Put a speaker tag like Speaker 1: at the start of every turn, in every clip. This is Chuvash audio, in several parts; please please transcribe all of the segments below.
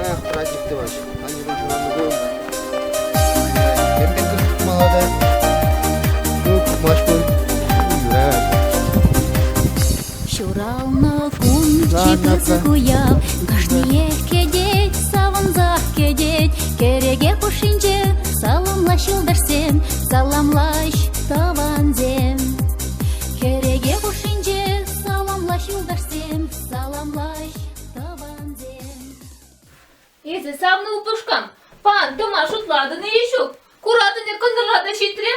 Speaker 1: Ах, праздник тӑваҫ. Аннепе ҫуралнӑ кун. Тем пек кӑтартмалла та. Ҫук, пухмасть пуль. Юрать.
Speaker 2: Ҫуралнӑ кун чи пысӑк уяв, кашниех кӗтет, савӑнсах кӗтет. Кӗреке хушшинче саламлаҫ юлташсем, саламлаҫ тӑвансем. Кӗреке хушшинче саламлаҫ юлташсем, саламлаҫ тӑвансем.
Speaker 3: Эсӗ савнӑ упӑшкам, пан тӑма шутлатӑн-и ҫук? Куратӑн-и кӑнтӑрла та ҫитрӗ?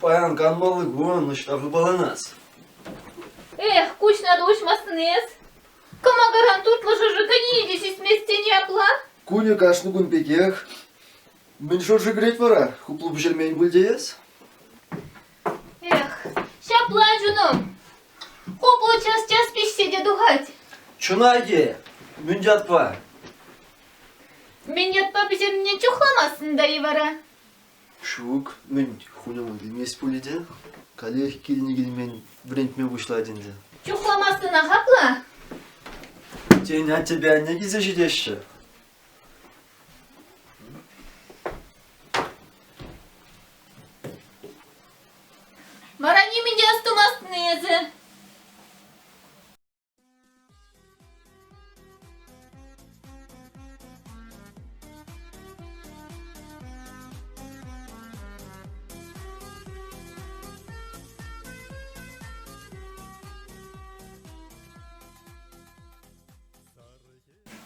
Speaker 4: Паян канмалли кун, ӑҫта хыпаланас?
Speaker 3: Эх, куҫна та уҫмастӑн эс. Кӑмакаран тутлӑ шӑршӑ кӗнине те сисместӗн-и апла?
Speaker 4: Кунӗ кашни кун пекех. Мӗн шӑршӑ кӗрет вара? Хуплу пӗҫермен пуль теес?
Speaker 3: Эх, ҫапла, чунӑм. Хуплу час-час пиҫсе те тухать.
Speaker 4: Чӑнах-и? Мӗн ятпа?
Speaker 3: Мӗн ятпа пӗҫернине чухламастӑн та-и вара?
Speaker 4: Ҫук, мӗн, хуньӑм килмест пулӗ те. Каллех килнӗ-килмен вӗрентме пуҫлать ӗнтӗ.
Speaker 3: Чухламастӑнах апла?
Speaker 4: Тен, аттепе анне килсе ҫитеҫҫӗ?
Speaker 3: Вара нимӗн те астумастӑн эсӗ.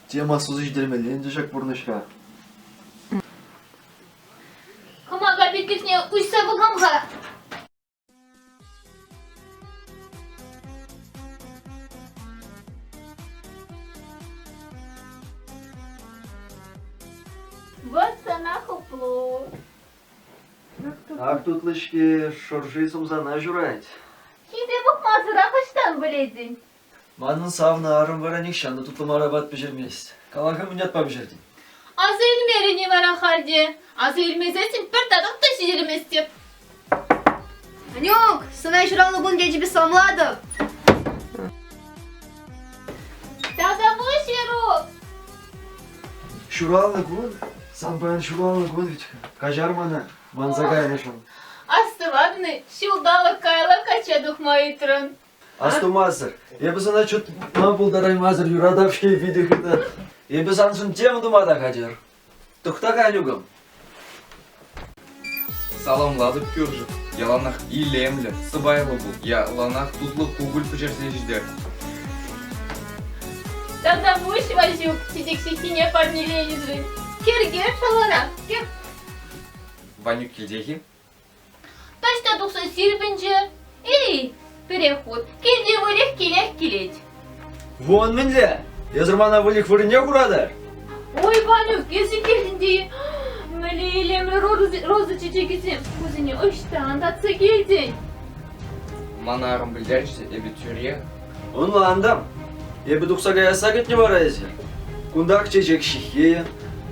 Speaker 4: Тема сусӑ ҫитермелле ӗнтӗ ҫак пурнӑҫра.
Speaker 3: Кӑмака пеккисене уҫса пӑхам-ха. Вӑт сана хуплу.
Speaker 4: Ак тутлӑ-ҫке, шӑрши сӑмсана ҫурать.
Speaker 3: Ҫисе пӑхмасӑрах ӑҫтан пӗлетӗн?
Speaker 4: Манӑн савнӑ арӑм вара нихҫан та тутлӑ мар апат пӗҫермест. Кала-ха, мӗн ятпа пӗҫертӗн?
Speaker 3: Аса илмерӗн-и вара халь те? Аса илмесессӗн пӗр татӑк та ҫитерместӗп.
Speaker 5: Анюк, сана ҫуралнӑ кун ячӗпе саламлатӑп!
Speaker 3: Тавтапуҫ, Верук!
Speaker 4: Ҫуралнӑ кун? Сан паян ҫуралнӑ кун вӗт-ха. Каҫар мана, манса кайнӑшӑн.
Speaker 3: Астӑватӑн-и, ҫулталӑк каялла качча тухма ыйтрӑн.
Speaker 4: Астумасӑр. Эпӗ сана чӑтма пултараймасӑр юратап-ҫке питӗ хытӑ. Эпӗ саншӑн тем тума та хатӗр. Тӑхта-ха, Анюкӑм.
Speaker 6: Саламлатӑп, кӳршӗ. Яланах илемлӗ, сӑпайлӑ пул. Яланах тутлӑ кукӑль пӗҫерсе ҫитер.
Speaker 3: Тата пуҫ, Ваҫук, чечек ҫыххине парнеленӗшӗн. Кӗр, кӗр, шаларах, кӗр.
Speaker 6: Ванюк килтех-и?
Speaker 3: Таҫта тухса сирпӗнчӗ. Эй, пӗреххут, килте выльӑх килех килет.
Speaker 4: Вон мӗнле! Эсӗр мана выльӑх вырӑнне хуратӑр?
Speaker 3: Ой, Ванюк, эсӗ килтӗн те мӗнле илемлӗ роза чечекӗсем. Кусене ӑҫтан татса килтӗн?
Speaker 6: Мана арӑм пӗлтерчӗ, эпӗ тӳрех.
Speaker 4: Ӑнлантӑм. Эпӗ тухса каясса кӗтнӗ вара эсир. Кунтах чечек ҫыххи.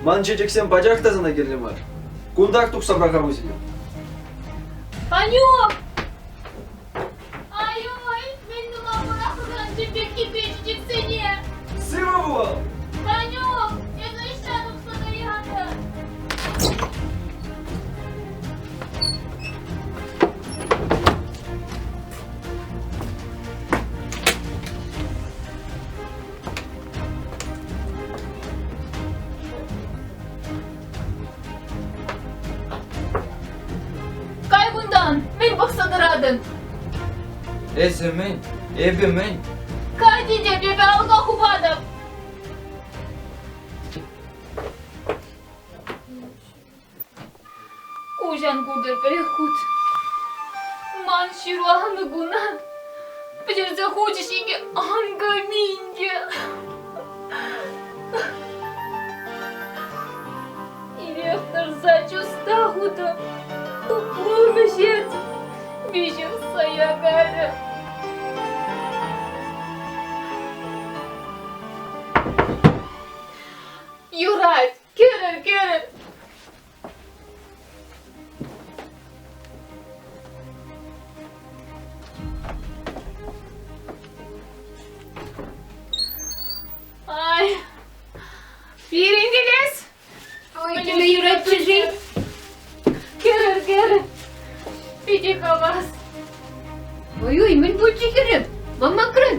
Speaker 4: Ман чечексем пачах та сана кирлӗ мар. Кунтах тухса пӑрахам вӗсене.
Speaker 3: Анюк! Ай-ой, мӗн тума пӑрахрӑн тӳпеккипе чечексене?
Speaker 4: Сывӑ пул!
Speaker 3: Анюк, эсӗ ӑҫта тухса каятӑн? Кай кунтан, мӗн пӑхса тӑратӑн?
Speaker 6: Эсӗ мӗн? Эпӗ мӗн?
Speaker 3: Кай тетӗп, эпӗ алӑка хупатӑп. Куҫ ан куртӑр пӗрех хут. Ман ҫуралнӑ куна пӗтерсе хучӗҫ икӗ анкӑ-минкӗ. Ирех тӑрса чуста хутӑм, туплу вӗҫет, веҫех сая кайрӗ. Юрать, кӗрӗр, кӗрӗр. Ай! Пирӗн килес!
Speaker 5: Ой, кӗме юратчӗ-ши?
Speaker 3: Кӗрӗр, кӗрӗр. Питӗ хавас.
Speaker 5: Ой-ой, мӗн пулчӗ хӗрӗм? Мама крын.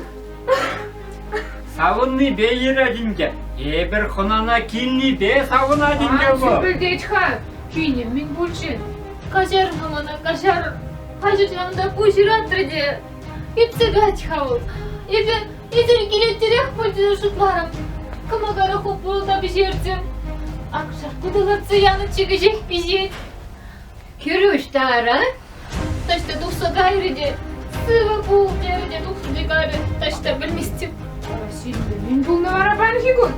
Speaker 7: Савӑннипе йӗрет ӗнтӗ. Эпир хӑнана килнипе савӑнать ӗнтӗ вӑл.
Speaker 3: Сӳпӗлтет-ха. Кинӗм, мӗн пулчӗ? Каҫар-ха мана, каҫар. Паҫӑр ҫавӑнта пуҫ ыратрӗ те. Иртсе кать-ха вӑл. Эпӗ эсир килеттерех пуль тесе шутларӑм. Кӑмакара хуплу та пӗҫертӗм. Ак шаркку та лартса янӑччӗ кӗҫех пиҫет.
Speaker 5: Хӗрӳ ӑҫта ара?
Speaker 3: Таҫта тухса кайрӗ те, сывӑ пул терӗ те тухрӗ те кайрӗ, таҫта пӗлместӗп.
Speaker 8: Сирӗнпе мӗн пулнӑ вара паянхи кун?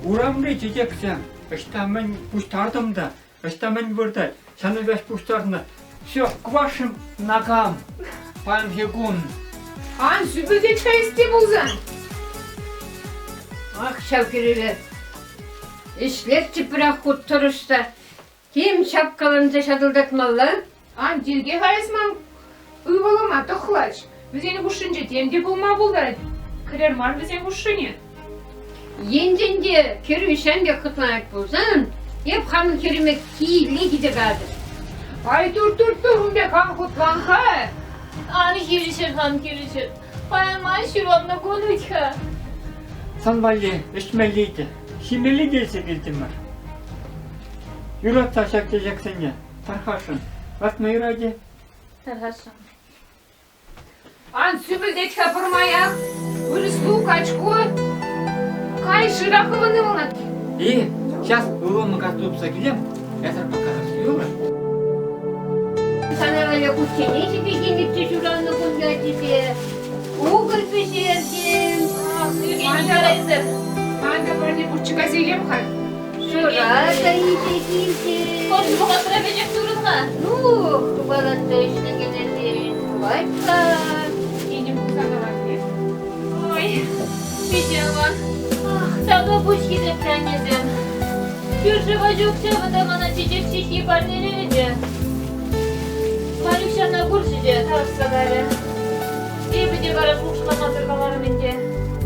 Speaker 7: Урамри чечексем ӑҫта мӗн пуҫтартӑм та, ӑҫта мӗн выртать, ҫавна веҫ пуҫтарнӑ. Все, к вашим ногам паянхи кун.
Speaker 8: Ан сӳпӗлтет-ха эс те пулсан.
Speaker 5: Ах, ҫав кӗрӳре. Ӗҫлетчӗ пӗрахут тӑрӑшса. Тем ҫапкаланса ҫатӑлтатмалла?
Speaker 8: Ан тирке-ха эс ман ывӑлӑма, тӑхлач. Вӗсен хушшинче тем те пулма пултарать. Кӗрер мар вӗсен хушшине.
Speaker 5: Енчен те кӗрӳ ҫан пек хӑтланать пулсан, эп хамӑн хӗрӗме киле килсе каятӑп.
Speaker 8: Ай, тур-тур-тур, ун пек ан хутлан-ха.
Speaker 3: Ан хирӗҫӗр, ан хирӗҫӗр. Паян ман ҫуралнӑ кун вӗт-ха.
Speaker 7: Сан валли ӗҫмелли те, ҫимелли те илсе килтӗмӗр. Юратса ҫак чечексене, тархасшӑн, лартма юрать-и?
Speaker 3: Тархасшӑн.
Speaker 8: Ан сӳпӗлтет-ха пӗрмаях. Вырӑслу, качку. Кай, шыра хӑвӑн ывӑлна.
Speaker 7: И, сейчас ывӑлӑма тупса килем, эсӗр пока юрӑ.
Speaker 5: Сана валли кучченеҫӗ те килнӗччӗ ҫуралнӑ кун ячӗпе. Кукӑль пӗҫертӗм.
Speaker 3: Ах, ӳркенни эсӗ.
Speaker 8: Ман та парне пурччӗ кайса илем-ха.
Speaker 5: Ҫура та илсе килчӗ.
Speaker 3: Хӑш вӑхӑтра веҫех турӑн-ха?
Speaker 5: Ну, хыпаланса ӗҫлекенсен пулать-ха.
Speaker 8: Кинӗм пулса калать.
Speaker 3: Ой, питӗ аван. Ах, тата пуҫ хисеплӗ аннесем. Кӳршӗ Ваҫук ҫавӑнта мана чечек ҫыххи парнелерӗ те. Ванюк ҫавна курчӗ те тарӑхса кайрӗ. Эпӗ те вара шухӑшламасӑр каларӑм ӗнтӗ.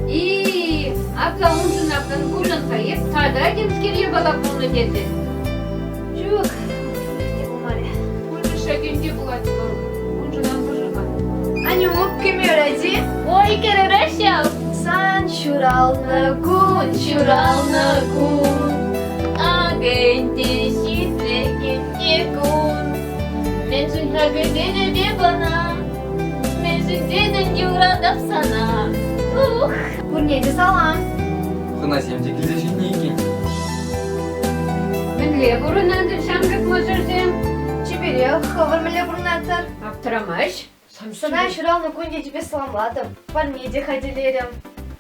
Speaker 5: И, апла уншӑн аптӑн курӑн-ха, эп тата темскер япала пулнӑ тесе.
Speaker 3: Ҫук, те пулмарӗ.
Speaker 8: Пурнӑҫ ҫакӗнче пулать вӑл. Уншӑн ан пӑшӑрхан.
Speaker 5: Анюк, кӗмер-ати.
Speaker 3: Ой, кӗрӗрех ҫав.
Speaker 5: Сан ҫуралнӑ кун,
Speaker 3: ҫуралнӑ кун. Акӑ ӗнтӗ ҫитрӗ кӗтнӗ кун. Мӗншӗн-ха кӗтетӗп эп ӑна? Мӗншӗн тетӗн юратап сана? Ух!
Speaker 5: Пурне те салам.
Speaker 6: Хӑнасем те килсе ҫитнӗ иккен.
Speaker 5: Мӗнле пурӑнатӑр ҫамрӑк мӑшӑрсем? Чиперех, хӑвӑр мӗнле пурӑнатӑр? Аптӑрамасть. Сана ҫуралнӑ кун ячӗпе саламлатӑп, парне те хатӗрлерӗм,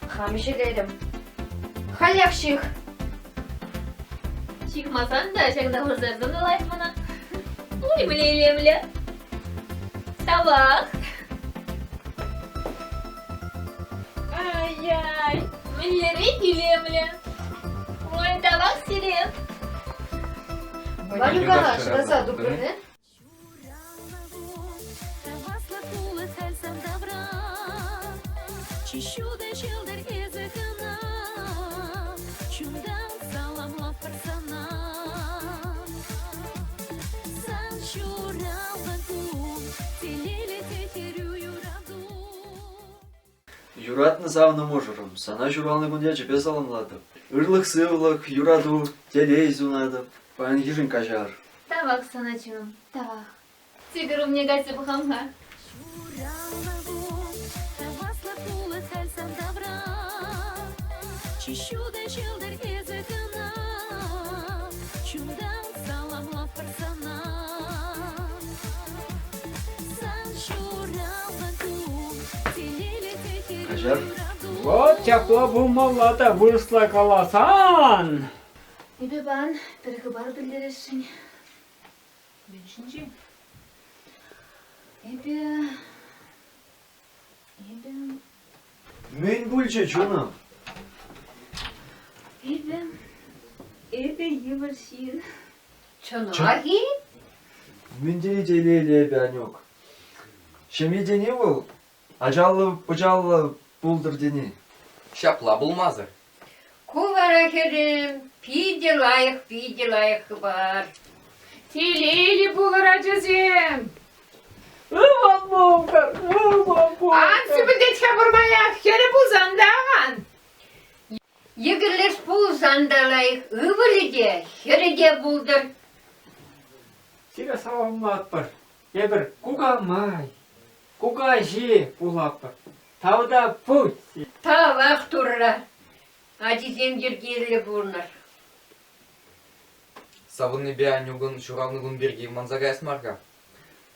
Speaker 5: хам ҫӗлерӗм. Халех ҫых.
Speaker 3: Ҫыхмасан та ҫакна хурсарсан та лайӑх мана. Ой, мӗнле илемлӗ. Тавах. Ай-яй, мӗнлерех илемлӗ. Ой, тавах сире.
Speaker 5: Ванюка шыраса тупрӑн-и?
Speaker 2: Чи ҫутӑ ҫӑлтӑр эсӗ кӑна, чунтан саламлатпӑр сана. Сан ҫуралнӑ кун, телейлӗ те хӗрӳ юрату.
Speaker 4: Юратнӑ савнӑ мӑшӑрӑм, сана ҫуралнӑ кун ячӗпе саламлатӑп. Ырлӑх-сывлӑх, юрату, телей сунатӑп. Паянхишӗн каҫар.
Speaker 3: Тавах сана, чунӑм, тавах. Тигр умне кайса пӑхам-ха.
Speaker 2: Ҫуралнӑ кун, хаваслӑ пулӑ халь сан тавра. Чи ҫутӑ ҫӑлтӑр эсӗ кӑна, чунтан саламлатпӑр сана. Сан ҫуралнӑ кун, телейлӗ те хӗрӳ
Speaker 4: Каҫар.
Speaker 2: юрату.
Speaker 7: Вот ҫапла пулмалла та вырӑсла каласан.
Speaker 3: Эпӗ пан пӗр хыпар пӗлтересшӗн.
Speaker 8: Мӗн ҫинчен?
Speaker 3: Эпӗ... Эпӗ...
Speaker 4: Мӗн пулчӗ, чунӑм?
Speaker 3: Эпӗ... Эпӗ йывӑр ҫын.
Speaker 5: Чӑнах-и?
Speaker 4: Мӗн тери телейлӗ эпӗ, Анюк. Ҫемье тени вӑл ачаллӑ-пӑчаллӑ пултӑр тени.
Speaker 6: Ҫапла пулмасӑр.
Speaker 9: Ку вара, хӗрӗм, питӗ лайӑх, питӗ лайӑх хыпар.
Speaker 8: Телейлӗ пулӑр, ачасем!
Speaker 7: Ывӑл пултӑр, ывӑл пултӑр.
Speaker 8: Ан сӳпӗлтет-ха пӗрмаях, хӗрӗ пулсан та аван.
Speaker 9: Йӗкӗрлеш пулсан та лайӑх, ывӑлӗ те, хӗрӗ те пултӑр.
Speaker 7: Сире саламлатпӑр. Эпир кукамай, кукаҫи пулатпӑр. Тавтапуҫ!
Speaker 9: Тавах Турра, ачисем йӗркеллӗ пурӑнӑр.
Speaker 6: Савӑннипе Анюкӑн ҫуралнӑ кун пирки манса каяс мар-ха.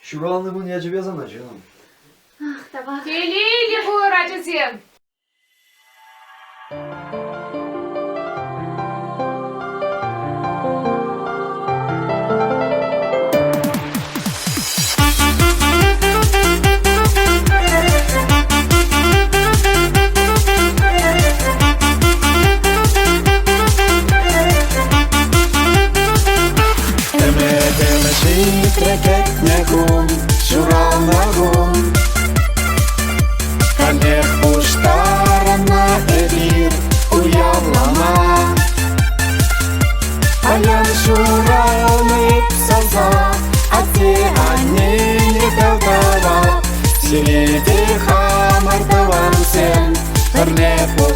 Speaker 4: Ҫуралнӑ кун ячӗпе сана, ҫыннӑм.
Speaker 3: Ах, тавах.
Speaker 8: Телейлӗ пулӑр, ачасем!
Speaker 10: Ӗмӗтӗм ҫитрӗ кӗтнӗ кун, ҫуралнӑ кун. Каллех пуҫтарӑннӑ эпир уявлама. Паян ҫуралнӑ эп савса, атте-аннене тав тӑвап. Сире те хамӑр тӑвансем пӗрле пулма.